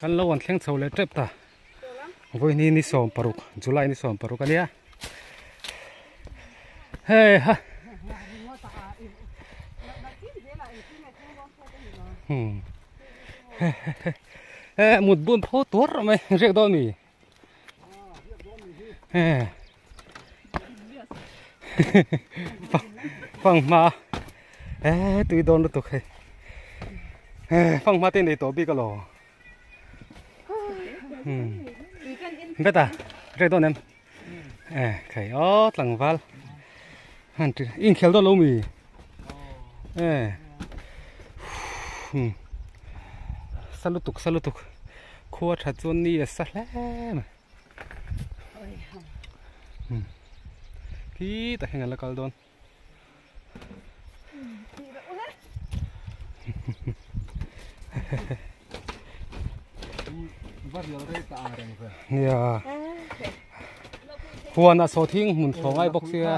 Kan lo an thleng chho leh tep ta. Vawiini ni 16 July ni 16 a nia. Hei ha. Hmm. He mut bun pho tur mai riak dawn mi. He. Fang hma. He tui dawn lutuk hei. He fang hma te nei tawh bik alo. Beta riak dawn em? Eh khai aw tlangval. Han ti in khel dawn lo mi. Eh. Salutuk salutuk. Khua tha chuan ni a sa hle mai. Khi tak hian kan la kal dawn. Nia. Huan a sawhthing hmun thlawh ngai bawk sia.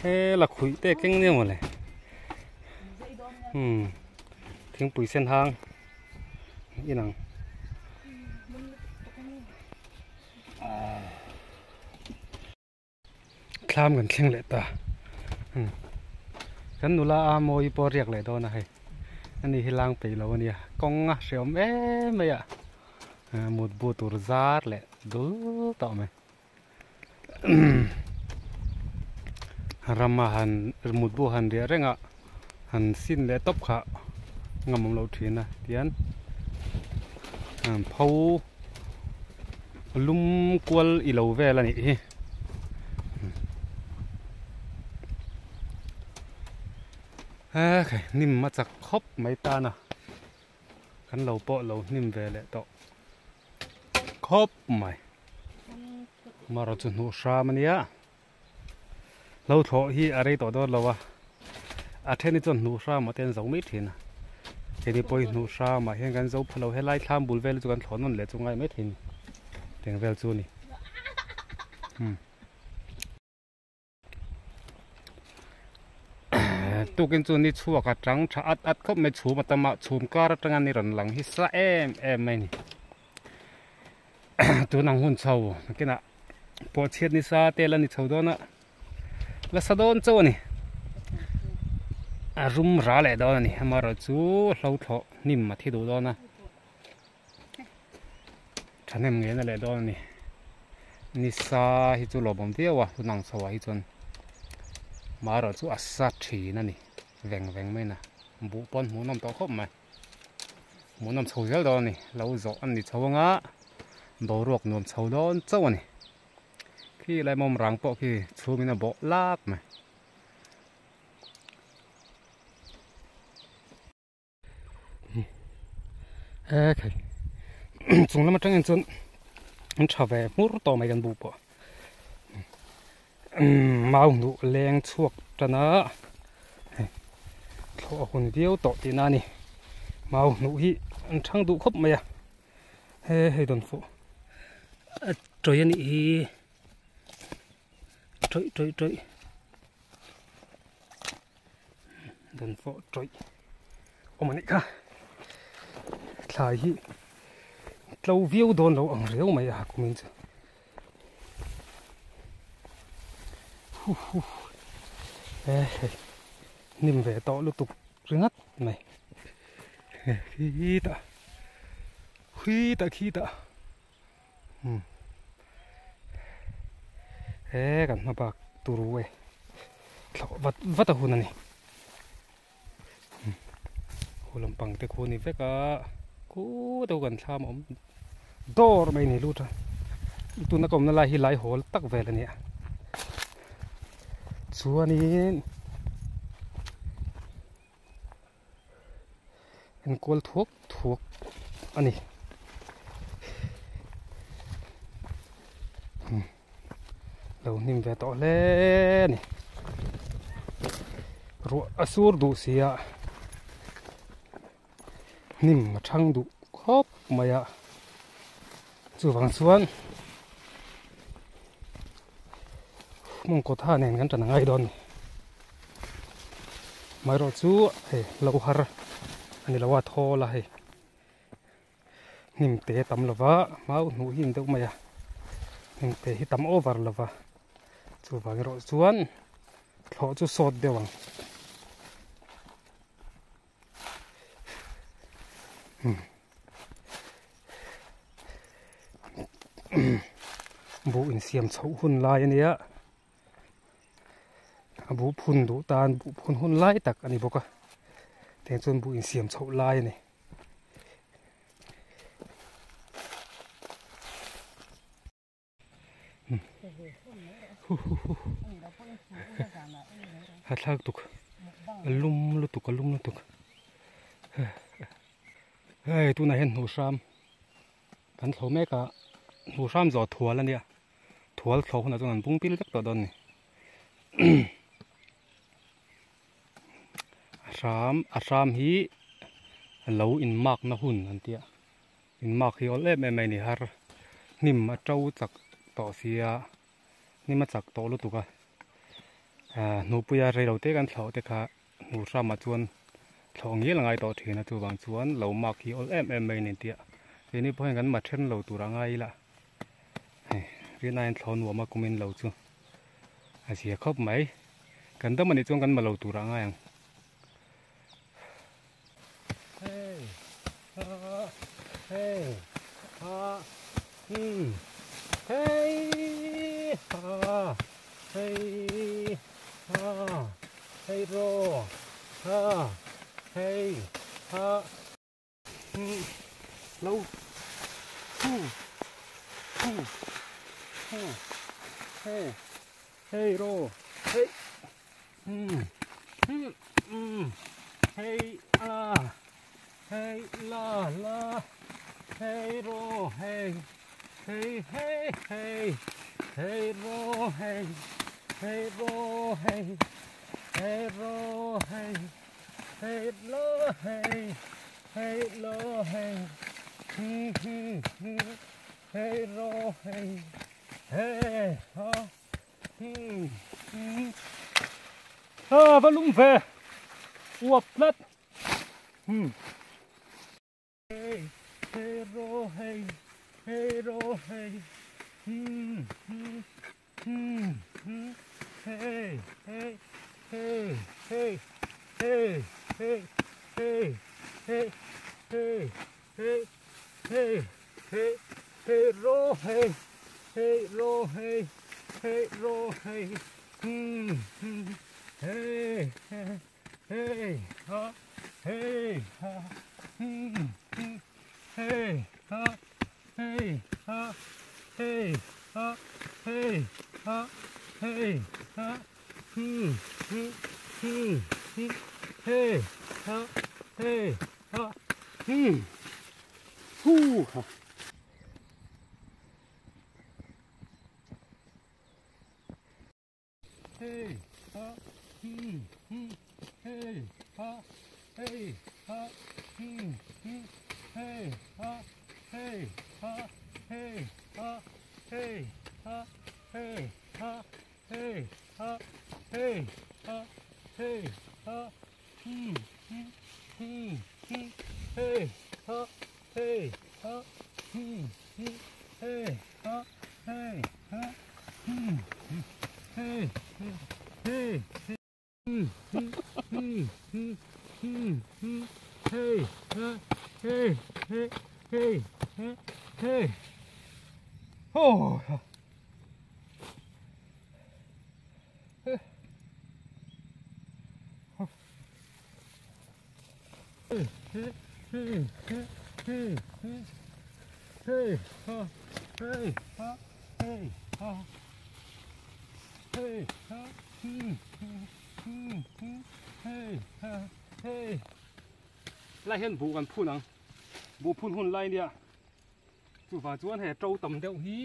He la khuih te keng nia mawle. Hmm. Thingpui sen hang inang. Thlam kan thleng leh ta. Hmm. Kan nula a mawi pawh riak leh dawn a hei. Ani hi lang peih lo ania. Kawng a hreawm em mai a. Mut bu tur zar leh dul tawh mai. Rama han mut bu han riah reng a han sin leh tawp kha ngam awm loh thin a tian pho lum kual i lo vel a nih hi. Hnim a chak khawp mai tan a. Kan lo pawh lo hnim ve leh tawh khawp mai. Marawh chu hnuh hram a nia. Lo thlawh hi a rei tawh dawn lo a. A then hi chuan hnuh hram ah te an zo mai thin a. Keini pawhin hnuh hram ah hian kan zo pha lo. Helai thlam bul vel hi chu kan thlawh nawn leh chu ngai mai thei a ni. Teng vel chu a ni. Hmm. Tukin chu ni chhuak a tang tha at at khawp mai chhum a tam a chhum kar atanga ni rawn lang hi sa em em mai ni tun ang hun chho nakinah pawh chhiat ni sa te la ni chho dawn a la sa dawn chauh a ni a rum ra leh dawn a ni amaherawhchu hlo thlawh hnim a thi duh dawn a. Thahnem ngei na leh dawn a ni. Nisa hi chu lawmawm viau a hun ang chho ah hi chuan marawh chu a sa thin a ni veng veng mai na buh pawn hmuhnawm tawh khawp mai hmuhnawm chho zel dawn a ni lo zawh a ni chho anga boruak nuam chho dawn chauh a ni khi lai mawm rang pawh khi chhungin a bawh lak mai. He khai chung lam atangin chuan an tha ve hmur tawh mai kan bu pawh mau hnuh leng chhuak tan a hei thlawh a hun viau tawh tihna a ni mau hnuh hi an thang duh khawp mai a he hei dawn fuh a tawih a nih hi tawih tawih tawih. Dawn fawh tawih awm a nih kha thlai hi tlo viau dawn lo ang riau mai a kumin chu hu hu e hei hnim ve tawh lutuk ringawt mai khitah khitah khitah umm he kan hma bak turu e thlawh vat vat a hun a ni khu lampang te khu a ni vek a khu deuh kan thlam a awm dawr mai a ni lut a tuna ka awmna lai hi lai hawl tak vel a ni a chuanin Enkual thuak thuak a ni. Lo hnim ve tawh hle a ni. Ruah a sur duh si a, hnim a thang duh khawp mai a. Chuvang chuan mawngkaw tha nen kan tan a ngai dawn a ni. Amaherawh chu hei lo har a ni lo a thawl a hei hnim te tam lova mau hnuh hi a ni deuh mai a hnim te hi tam over lova chuvang erawh chuan thlawh chu sawt deuh ang. Buh insiam chhoh hun lai a nia a buh phun duh tan buh phun hun lai tak a ni bawk a tiang chuan buh insiam chhoh lai a ni. A thlak tuk a lum lutuk a lum lutuk hei tunah hian hnuh hram kan thlo mek a hnuh hram zawh thual a nia thual thlo hunah chuan an bung pil vek tawh dawn a ni a hram a hram hi lo in mark na hun an tia. In mark hi awl em em mai a ni har hnim a to chak tawh sia hnim a chak tawh lutuk a ahh hnuhpuia reilo te kan thlauh te kha hnuh hramah chuan thlawh ngial a ngai tawh thin a chuvang chuan lo mark hi awl em em mai a ni tia keini pawh hian kan ma then lo tur a ngai ila hei rin aiin thlawh nuam a kumin lo chu a zia khawp mai kan dam anih chuan kan ma lo tur a ngai ang. Hey ha hey ha hmm hey ha hey ha hey ro ha hey ha hmm lo hu hu hu hey hey ro hey hmm hmm hmm hey a hey la la hey ro hey hey hey hey hey ro hey hey ro hey hey ro hey hey lo hey hey lo hey hmm hmm hmm hey ro hey hey ha A va lum ve uap tlat Hey hey ro hey hey ro hey hmm hmm hmm hmm hey hey hey hey hey hey hey hey hey hey hey hey hey ro hey Hey ro hey hey ro hey hmm hmm hey hey hey ha hey ha hmm hmm hey ha hey ha hey ha hey ha hey ha hmm hmm hmm hmm hey ha hey ha hmm hu ha. Hey ha hmm hmm hey ha hey ha hmm hmm hey ha hey ha hey ha hey ha hey ha hey ha hey ha hey ha hmm hmm hmm hmm hey ha hey ha hmm hmm hey ha hey ha hmm hmm hey hey hmm hmm hmm hmm hmm hmm hey ha hey hey hey hey hey oh Lai hian buh kan phun ang buh phun hun lai nia chuvang chuan hei to tam deuh hi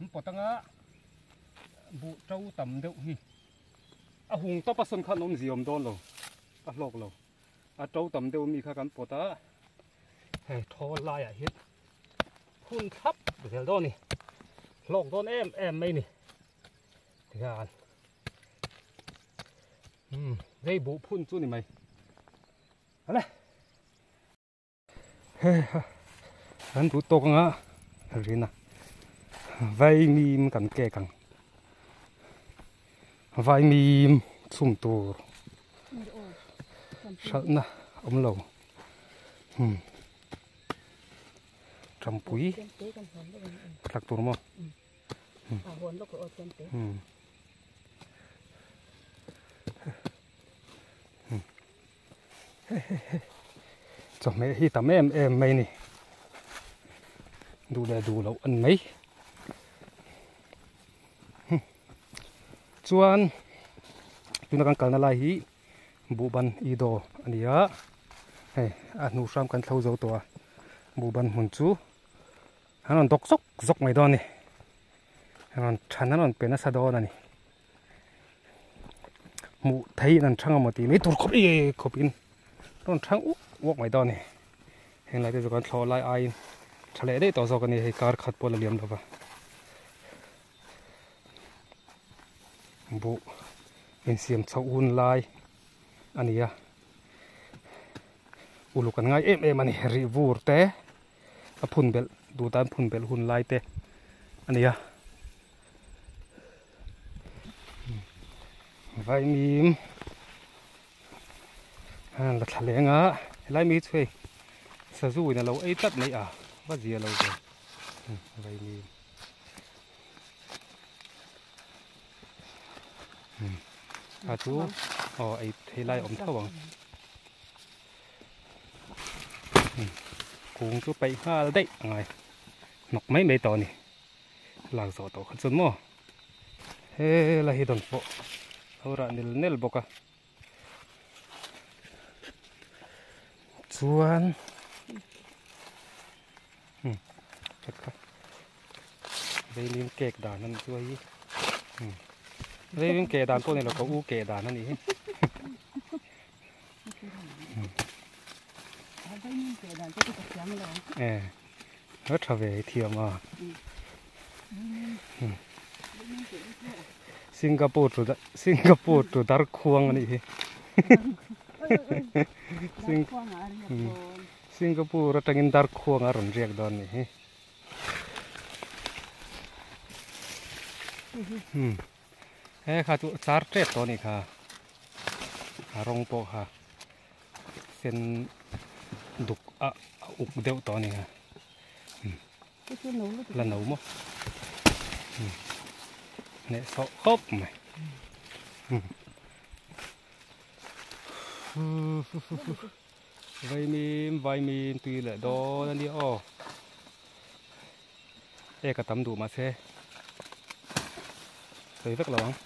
an pawt anga buh to tam deuh hi a hung tawp a sawn khan awmzia awm dawn lo a hlawk lo. A to tam deuh mi kha kan pawt a, hei thawl laiah hian hun thlap zel dawn a ni, hlawk dawn em em mai a ni tikhan. Vei buh phun chu ni mai. Ale. He ha. Kan duh tawk anga rina. Vaimim kan kek ang. Vaimim chhum tur. Hralhna awm lo. Hmm. Trampui. Thlak tur maw? Hmm. Chawhmeh hi tam em em mai ni. Duh leh duh loh an mai. Chuan tuna kan kalna lai hi Buhban Ido a ni a. Hei a hnu hram kan thlo zo tawh a. Buhban hmun chu an rawn dawk zawk zawk mai dawn a ni. An rawn than an rawn pe nasa dawn a ni. Hmuh theihin an thang amaw tih mai tur khawp e khawpin rawn thang uak uak mai dawn a ni. Heng lai te chu kan thlawh lai aiin tha leh daih tawh zawk a ni hei kar khat pawh la liam lova. Buh insiam chhoh hun lai a ni a. Uluk an ngai em em a ni rih vur te a phun belh duh tan phun belh hun lai te a ni a. Vaimim la thla leng a helai mi chu hei sazu in alo ei tlat mai a va zia lo ve vaimim a chu aw ei thei lai awm tho ang kung chu paih nghal daih a ngai hnawk mai mai tawh a ni. Lak zawh tawh kha chuan maw helai hi dawn pawh a lo rah nel nel bawk a chuan hmm that kha veilim cake dan a ni chu hei hmm veilim cake dan pawh ni lo ka u cake dan a nih hi e a tha ve thiam a Singapore to Singapore to Darkhuang a nih hi Singapore atangin Darkhuang a rawn riak dawn a nih hi he kha chu char tep tawh a nih kha a rawng pawh kha sen duk a uk deuh tawh a ni a la no maw hneh sawh khawp mai vaimim vaimim tui leh dawn a nia aw e ka tam duh mahse sawi vek lo ang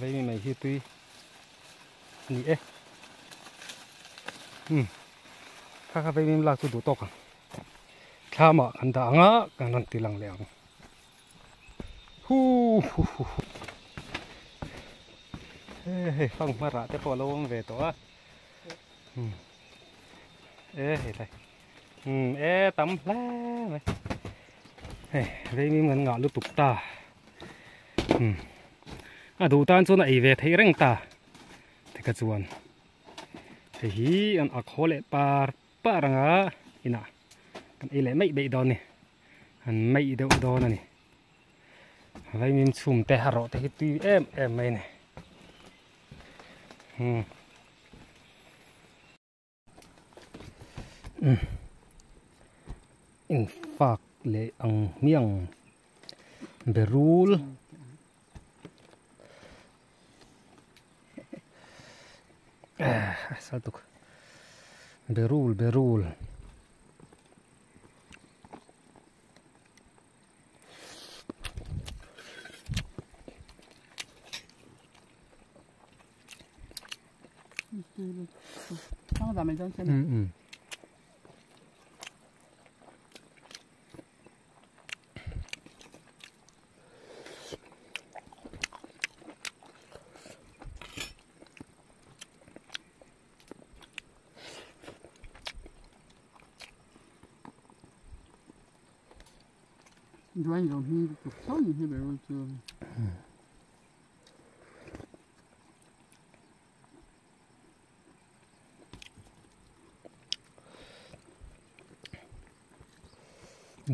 vaimim mai hi tui a ni e hmm kha kha vaimim lak chu duh tawk ang thlamah kan dah ang a kan rawn ti lang leh ang hu hu hu hu he hei fang hmarah te pawh a lo awm ve tawh a hmm e hei hlai hmm e tam hle mai hei vaimim kan ngah lutuk ta hmm a duh tan chuan a ei ve theih reng ta tikha chuan hei hi an ak haw leh par par anga inah kan ei leh mai daih dawn a ni an mai deuh dawn a ni vaimim chhum te a rawh te hi tui em em mai a ni hmm. Hmm. Infak leh ang hmiang berul saltuk berul berul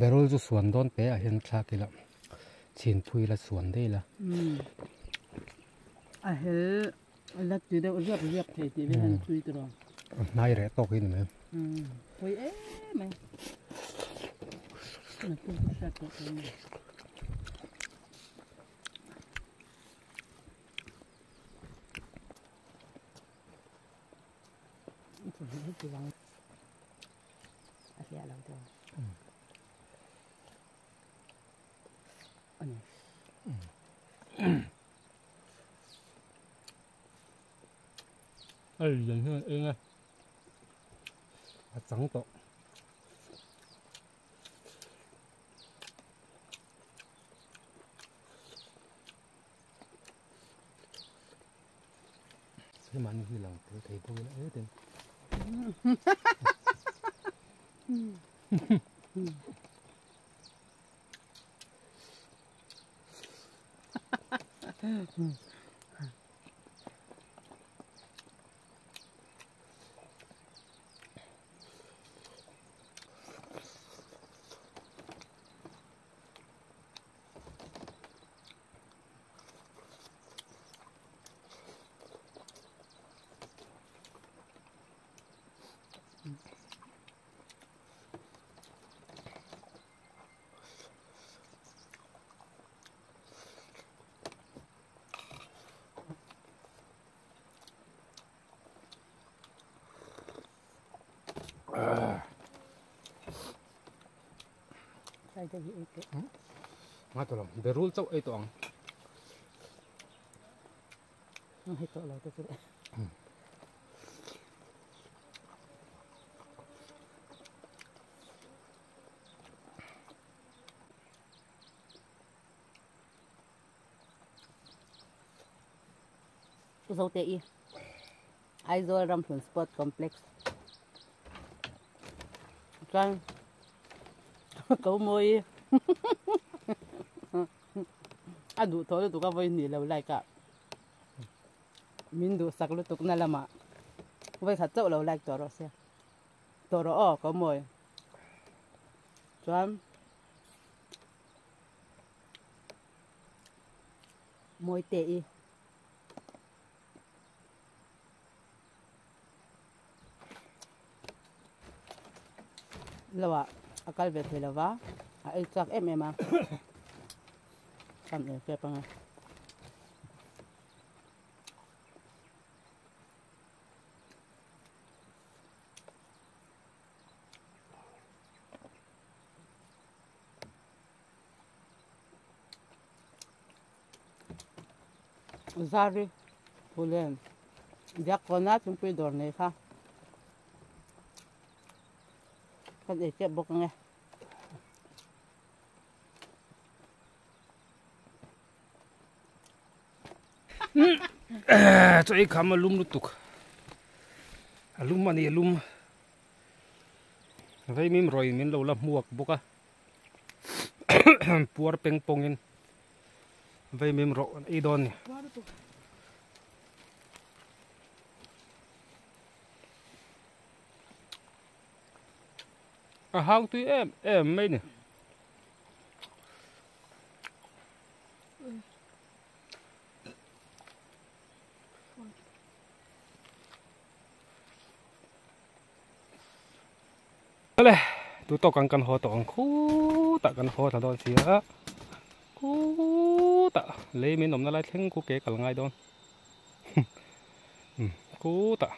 Berul chu suan dawn te ah hian thlak ila chhin phui ila suan daih ila. A hel la ti deuh riap riap thei tih vel an tui tawh. A hnai reh tawk hi ni mai. Pawi em mai. Naktuk ka hriat tawh tawh mai. Ai lian hian eng a a chang tawh. Hemani hi lang tel thei bawk ila e ten. Nga tawh lo, berul chauh ei tawh ang. Hei tawh lo te chu. Zo te i Aizawl Ramhlun Sport Complex chuan ko mawi a duh tawh lutuk a vawi hnih lo like a min duhsak lutuk na lamah vawi khat chauh lo like tawh rawh se tawh rawh aw ko mawi chuan mawi te i. Lo ah a kal ve thei lova a ei chak em em a kan ei tep ang e. Zari Phulen Diakkawn a thingpui dawr nei kha kan ei tep bawk ang e. Chaw ei kham a lum lutuk a lum a ni a lum Vaimim rawi min lo la hmuak bawk a puar peng pawngin Vaimim rawh an ei dawn ni. A hang tui em em mai ni. Ale tu tawk ang kan haw tawh ang khutah kan haw thla dawn si a khutah lei min awmna lai thleng khu ke kal ngai dawn khutah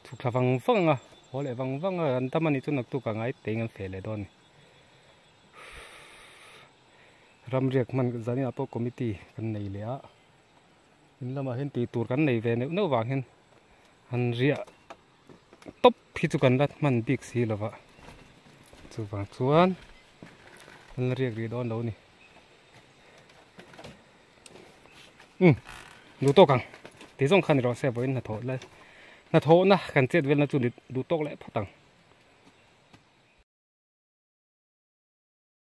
chhuk thla vang vang a haw leh vang vang a an tam a nih chu naktuk ah ngai teng an feh leh dawn a ni ramriak hman zaninah pawh committee kan nei leh a in lamah hian tih tur kan nei ve neuh neuh vang hian an riah. Tawp hi chu kan la hman bik si lova chuvang chuan an la riak rih dawn lo ni um duh tawk ang ti zawng kha ni rawh se vawiin hnathawh la hnathawhna kan chet velna chu ni duh tawk leh phawt ang.